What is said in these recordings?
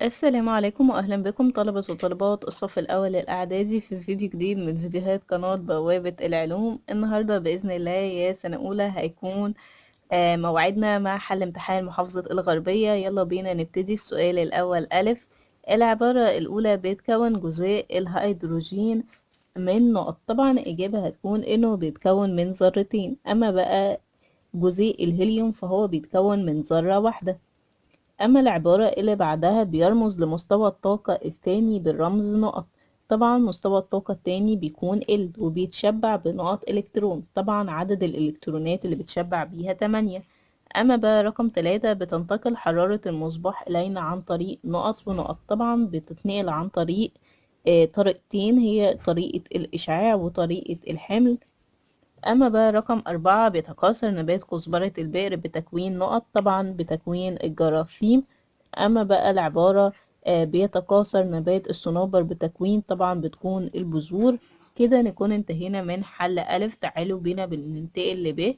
السلام عليكم واهلا بكم طلبة وطالبات الصف الاول الاعدادي في فيديو جديد من فيديوهات قناة بوابة العلوم. النهاردة باذن الله يا سنة اولى هيكون موعدنا مع حل امتحان محافظة الغربية. يلا بينا نبتدي. السؤال الاول الف، العبارة الاولى بيتكون جزيء الهيدروجين من نقط. طبعا الاجابة هتكون انه بيتكون من ذرتين، اما بقى جزيء الهيليوم فهو بيتكون من ذرة واحدة. أما العبارة اللي بعدها بيرمز لمستوى الطاقة الثاني بالرمز نقط. طبعا مستوى الطاقة الثاني بيكون L وبيتشبع بنقط إلكترون، طبعا عدد الإلكترونات اللي بتشبع بيها 8. أما بقى رقم 3 بتنتقل حرارة المصباح إلينا عن طريق نقط ونقط. طبعا بتتنقل عن طريق طريقتين، هي طريقة الإشعاع وطريقة الحمل. أما بقى رقم 4 بيتكاثر نبات كزبرة البئر بتكوين نقط، طبعا بتكوين الجراثيم. أما بقى العبارة بيتكاثر نبات الصنوبر بتكوين، طبعا بتكون البذور. كده نكون انتهينا من حل ألف. تعالوا بينا بننتقل لب.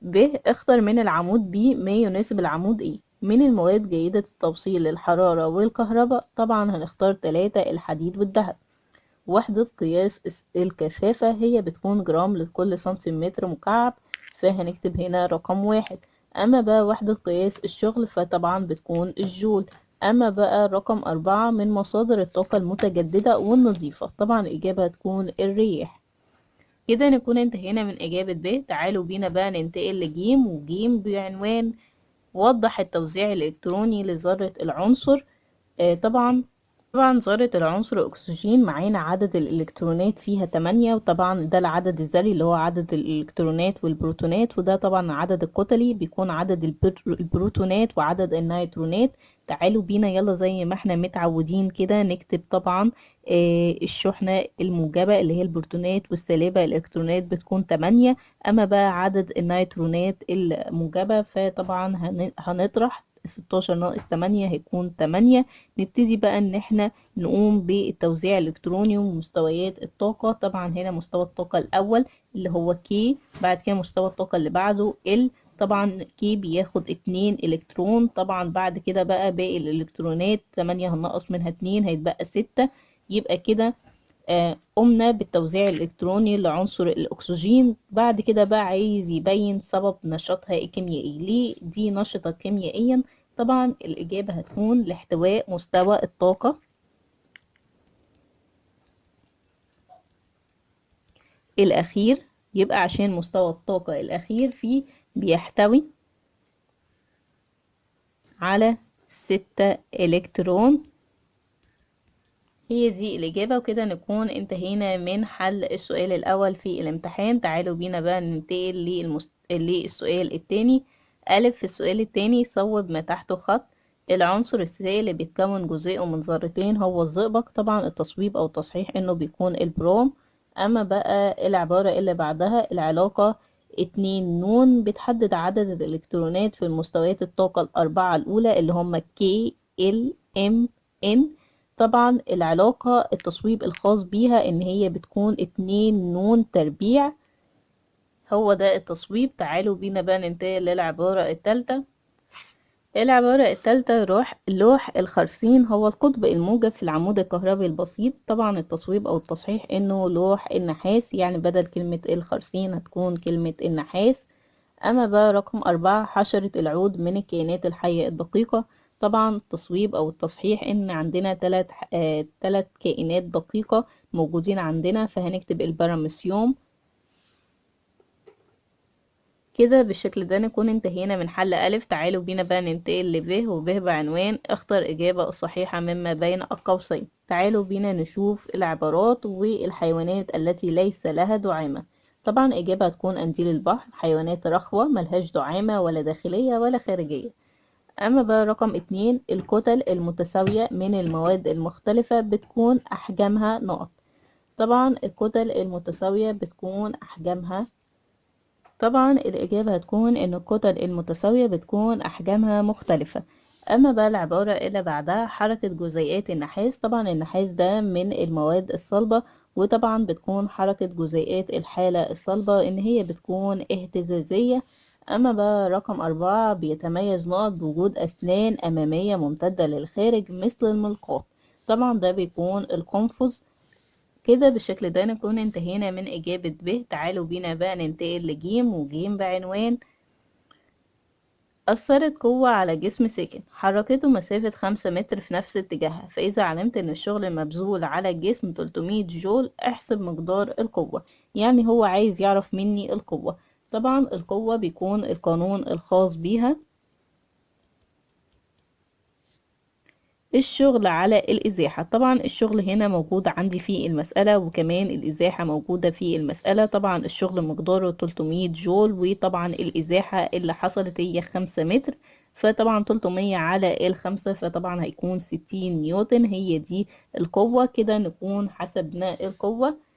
ب اختر من العمود ب ما يناسب العمود A من المواد جيدة التوصيل للحرارة والكهرباء. طبعا هنختار 3 الحديد والذهب. وحدة قياس الكثافة هي بتكون جرام لكل سنتيمتر مكعب، فهنكتب هنا رقم 1. أما بقى وحدة قياس الشغل فطبعا بتكون الجول. أما بقى رقم 4 من مصادر الطاقة المتجددة والنظيفة، طبعا الإجابة هتكون الرياح. كده نكون انتهينا من إجابة ب. تعالوا بينا بقى ننتقل لجيم، وجيم بعنوان وضح التوزيع الإلكتروني لذرة العنصر. طبعا ذرة العنصر أكسجين معانا عدد الإلكترونات فيها 8، وطبعا ده العدد الذري اللي هو عدد الإلكترونات والبروتونات، وده طبعا العدد الكتلي بيكون عدد البروتونات وعدد النيترونات. تعالوا بينا يلا زي ما احنا متعودين كده نكتب طبعا الشحنة الموجبة اللي هي البروتونات والسالبة الإلكترونات بتكون 8. أما بقى عدد النيترونات الموجبة فطبعا هنطرح 16 ناقص 8 هيكون 8. نبتدي بقى ان احنا نقوم بالتوزيع الالكتروني ومستويات الطاقة. طبعا هنا مستوى الطاقة الاول اللي هو K، بعد كده مستوى الطاقة اللي بعده L، طبعا K بياخد 2 الكترون، طبعا بعد كده بقى باقي الالكترونات 8 هننقص منها 2 هيتبقى 6. يبقى كده قمنا بالتوزيع الإلكتروني لعنصر الأكسجين. بعد كده بقى عايز يبين سبب نشاطها الكيميائي، ليه دي نشطة كيميائيا؟ طبعا الإجابة هتكون لاحتواء مستوى الطاقة الأخير، يبقى عشان مستوى الطاقة الأخير فيه بيحتوي على 6 إلكترون. هي دي الإجابة. وكده نكون انتهينا من حل السؤال الأول في الامتحان. تعالوا بينا بقى ننتقل للسؤال التاني. ألف في السؤال التاني صوب ما تحته خط. العنصر السائل اللي بيتكون جزيئه من ذرتين هو الزئبق. طبعا التصويب أو التصحيح إنه بيكون البروم. أما بقى العبارة اللي بعدها العلاقة 2 نون بتحدد عدد الإلكترونات في المستويات الطاقة الأربعة الأولى اللي هم K L M N. طبعا العلاقة التصويب الخاص بيها إن هي بتكون 2 نون تربيع، هو ده التصويب. تعالوا بينا بقى ننتقل للعبارة التالتة. العبارة التالتة لوح الخرسين هو القطب الموجب في العمود الكهربي البسيط. طبعا التصويب أو التصحيح إنه لوح النحاس، يعني بدل كلمة الخرسين هتكون كلمة النحاس. أما بقى رقم 4 حشرة العود من الكائنات الحية الدقيقة. طبعا التصويب أو التصحيح إن عندنا تلات كائنات دقيقة موجودين عندنا، فهنكتب البراميسيوم. كده بالشكل ده نكون انتهينا من حل ألف. تعالوا بينا بقى ننتقل لب، وب بعنوان اختر إجابة الصحيحة مما بين القوسين. تعالوا بينا نشوف العبارات والحيوانات التي ليس لها دعامة. طبعا إجابة هتكون قنديل البحر، حيوانات رخوة ملهاش دعامة ولا داخلية ولا خارجية. أما بقى رقم 2 الكتل المتساوية من المواد المختلفة بتكون أحجامها نقط. طبعا الكتل المتساوية بتكون أحجامها، طبعا الإجابة هتكون إن الكتل المتساوية بتكون أحجامها مختلفة. أما بقى العبارة اللي بعدها حركة جزيئات النحاس. طبعا النحاس ده من المواد الصلبة، وطبعا بتكون حركة جزيئات الحالة الصلبة إن هي بتكون اهتزازية. أما بقى رقم 4 بيتميز نقط بوجود أسنان أمامية ممتدة للخارج مثل الملقاط، طبعا ده بيكون القنفذ. كده بالشكل ده نكون انتهينا من إجابة ب. تعالوا بينا بقى ننتقل لجيم، وجيم بعنوان أثرت قوة على جسم ساكن حركته مسافة 5 متر في نفس اتجاهها، فإذا علمت إن الشغل المبذول على الجسم 300 جول احسب مقدار القوة. يعني هو عايز يعرف مني القوة. طبعا القوة بيكون القانون الخاص بيها الشغل على الإزاحة. طبعا الشغل هنا موجود عندي في المسألة، وكمان الإزاحة موجودة في المسألة. طبعا الشغل مقداره 300 جول، وطبعا الإزاحة اللي حصلت هي 5 متر، فطبعا 300 على ال5 فطبعا هيكون 60 نيوتن، هي دي القوة. كده نكون حسبنا القوة.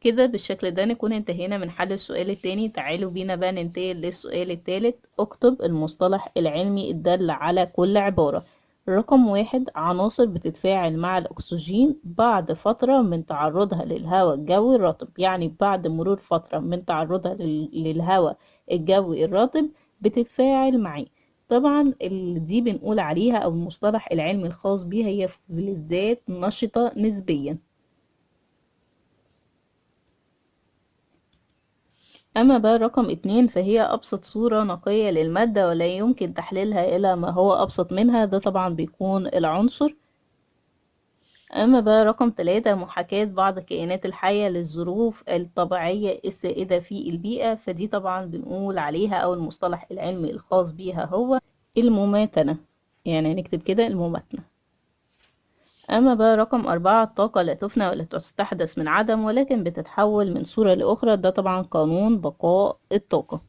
كده بالشكل ده نكون انتهينا من حل السؤال التاني. تعالوا بينا بقى ننتقل للسؤال التالت. اكتب المصطلح العلمي الدال على كل عبارة. رقم 1 عناصر بتتفاعل مع الأكسجين بعد فترة من تعرضها للهواء الجوي الرطب، يعني بعد مرور فترة من تعرضها للهواء الجوي الرطب بتتفاعل معاه. طبعا دي بنقول عليها أو المصطلح العلمي الخاص بيها هي فلزات نشطة نسبيا. أما بقى رقم 2 فهي أبسط صورة نقية للمادة ولا يمكن تحليلها إلى ما هو أبسط منها، ده طبعا بيكون العنصر. أما بقى رقم 3 محاكاة بعض الكائنات الحية للظروف الطبيعية السائدة في البيئة، فدي طبعا بنقول عليها أو المصطلح العلمي الخاص بيها هو المماتنة، يعني نكتب كده المماتنة. أما بقى رقم 4 الطاقة لا تفنى ولا تستحدث من عدم ولكن بتتحول من صورة لأخرى، ده طبعا قانون بقاء الطاقة.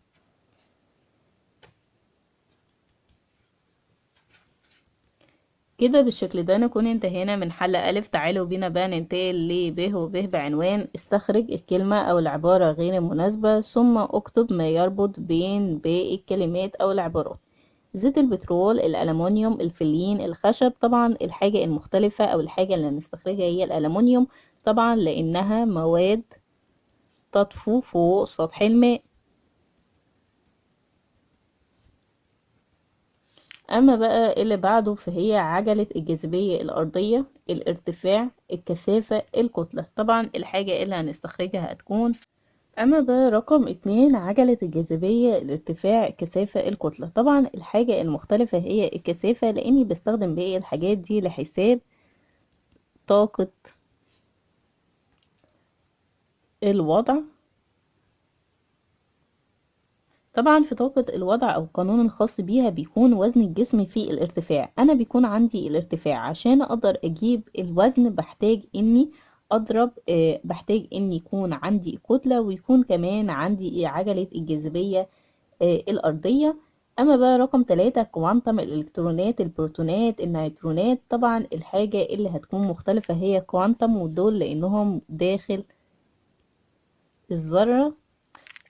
كده بالشكل ده نكون انتهينا من حل ألف. تعالوا بينا بقى ننتقل لب، وب بعنوان استخرج الكلمة أو العبارة غير المناسبة ثم اكتب ما يربط بين باقي الكلمات أو العبارات. زيت البترول، الألمونيوم، الفلين، الخشب. طبعا الحاجة المختلفة أو الحاجة اللي هنستخرجها هي الألمونيوم، طبعا لأنها مواد تطفو فوق سطح الماء. أما بقى اللي بعده فهي عجلة الجاذبية الأرضية، الارتفاع، الكثافة، الكتلة. طبعا الحاجة اللي هنستخرجها هتكون. أما بقى رقم 2 عجلة الجاذبية، الارتفاع، الكثافة، الكتلة. طبعا الحاجة المختلفة هي الكثافة، لأني بستخدم باقي الحاجات دي لحساب طاقة الوضع. طبعا في طاقة الوضع أو القانون الخاص بيها بيكون وزن الجسم في الارتفاع. أنا بيكون عندي الارتفاع، عشان أقدر أجيب الوزن بحتاج إني أضرب، بحتاج إن يكون عندي كتلة ويكون كمان عندي عجلة الجاذبية الأرضية. أما بقى رقم 3 quantum، الإلكترونات، البروتونات، النيوترونات. طبعا الحاجة اللي هتكون مختلفة هي quantum، ودول لأنهم داخل الذرة.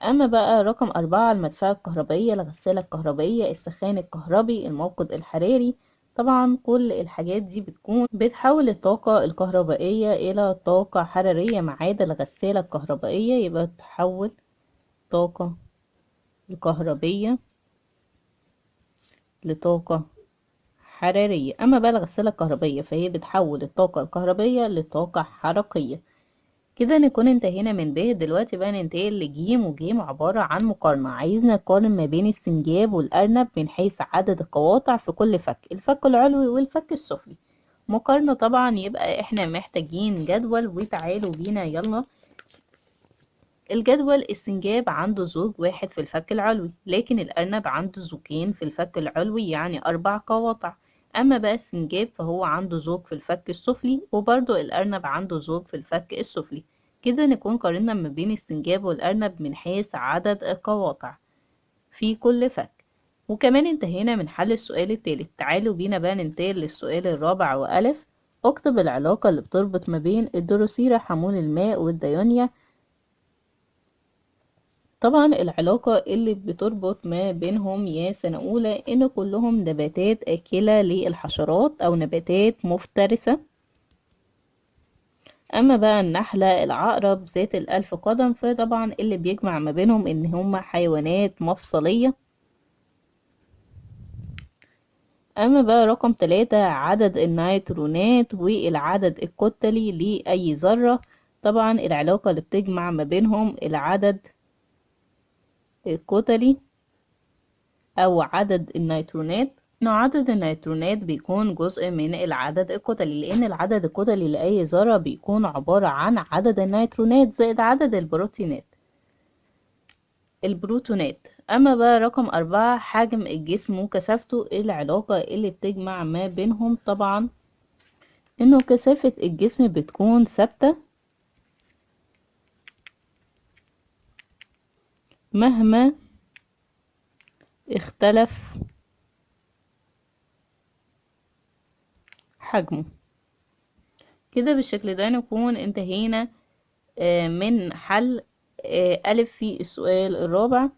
أما بقى رقم 4 المدفأة الكهربائية، الغسالة الكهربائية، السخان الكهربي، الموقد الحراري. طبعا كل الحاجات دي بتكون بتحول الطاقة الكهربائية إلى طاقة حرارية ما عدا الغسالة الكهربائية، يبقى تحول طاقة الكهربية لطاقة حرارية. أما بقى الغسالة الكهربائية فهي بتحول الطاقة الكهربائية لطاقة حركية. كده نكون انتهينا من ب. دلوقتي بقى ننتقل لجيم، وجيم عبارة عن مقارنة، عايزنا نقارن ما بين السنجاب والأرنب من حيث عدد القواطع في كل فك، الفك العلوي والفك السفلي. مقارنة طبعا يبقى احنا محتاجين جدول، وتعالوا بينا يلا. الجدول السنجاب عنده زوج واحد في الفك العلوي، لكن الأرنب عنده زوجين في الفك العلوي، يعني 4 قواطع. أما بقى السنجاب فهو عنده زوج في الفك السفلي، وبرضه الأرنب عنده زوج في الفك السفلي. كده نكون قارنا ما بين السنجاب والأرنب من حيث عدد القواطع في كل فك. وكمان انتهينا من حل السؤال الثالث. تعالوا بينا بقى ننتقل للسؤال الرابع وألف. اكتب العلاقة اللي بتربط ما بين الدروسيرة حمول الماء والديونيا. طبعا العلاقة اللي بتربط ما بينهم يا سنة أولى إن كلهم نباتات آكلة للحشرات أو نباتات مفترسة. أما بقى النحلة، العقرب، ذات الألف قدم، فطبعا اللي بيجمع ما بينهم إن هما حيوانات مفصلية. أما بقى رقم 3 عدد النيترونات والعدد الكتلي لأي ذرة، طبعا العلاقة اللي بتجمع ما بينهم العدد الكتلي أو عدد النيترونات، إنه عدد النيترونات بيكون جزء من العدد الكتلي، لأن العدد الكتلي لأي ذرة بيكون عبارة عن عدد النيترونات زائد عدد البروتونات. أما بقى رقم 4 حجم الجسم وكثافته، العلاقة اللي بتجمع ما بينهم طبعا إنه كثافة الجسم بتكون ثابتة مهما اختلف حجمه. كده بالشكل ده نكون انتهينا من حل ألف في السؤال الرابع.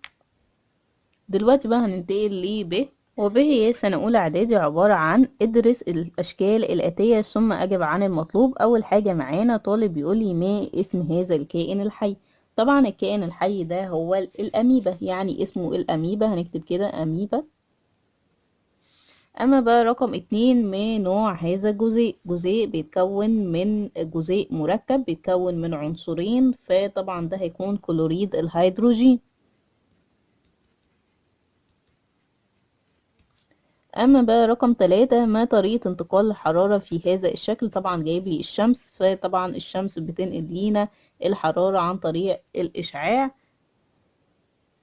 دلوقتي بقى هننتقل لب، وب هي سنة أولى إعدادي عبارة عن ادرس الأشكال الآتية ثم أجب عن المطلوب. أول حاجة معانا طالب بيقول لي ما اسم هذا الكائن الحي؟ طبعا الكائن الحي ده هو الأميبا، يعني اسمه الأميبا، هنكتب كده أميبا. أما بقى رقم 2 ما نوع هذا الجزيء؟ جزيء بيتكون من جزيء مركب بيتكون من عنصرين، فطبعا ده هيكون كلوريد الهيدروجين. أما بقى رقم 3 ما طريقة انتقال الحرارة في هذا الشكل؟ طبعا جايب لي الشمس، فطبعا الشمس بتنقل لينا الحرارة عن طريق الإشعاع.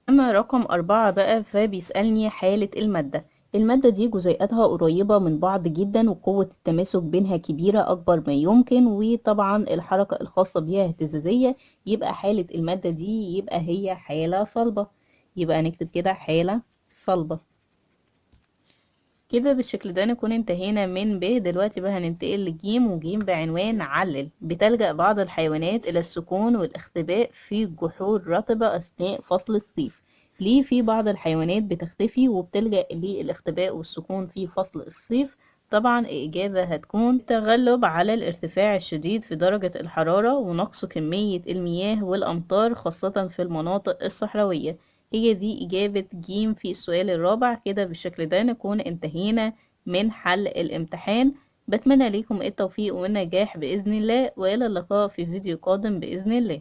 أما رقم 4 بقى فبيسألني حالة المادة. المادة دي جزيئاتها قريبة من بعض جدا وقوة التماسك بينها كبيرة أكبر ما يمكن، وطبعا الحركة الخاصة بيها اهتزازية، يبقى حالة المادة دي يبقى هي حالة صلبة، يبقى نكتب كده حالة صلبة. كده بالشكل ده نكون انتهينا من ب. دلوقتي بقى هننتقل لجيم، وجيم بعنوان علل. بتلجأ بعض الحيوانات إلى السكون والاختباء في جحور رطبة أثناء فصل الصيف. ليه في بعض الحيوانات بتختفي وبتلجأ للاختباء والسكون في فصل الصيف؟ طبعا الإجابة هتكون تغلب على الارتفاع الشديد في درجة الحرارة ونقص كمية المياه والأمطار خاصة في المناطق الصحراوية. هي دي إجابة جيم في السؤال الرابع. كده بالشكل ده نكون انتهينا من حل الامتحان. بتمنى لكم التوفيق والنجاح بإذن الله، وإلى اللقاء في فيديو قادم بإذن الله.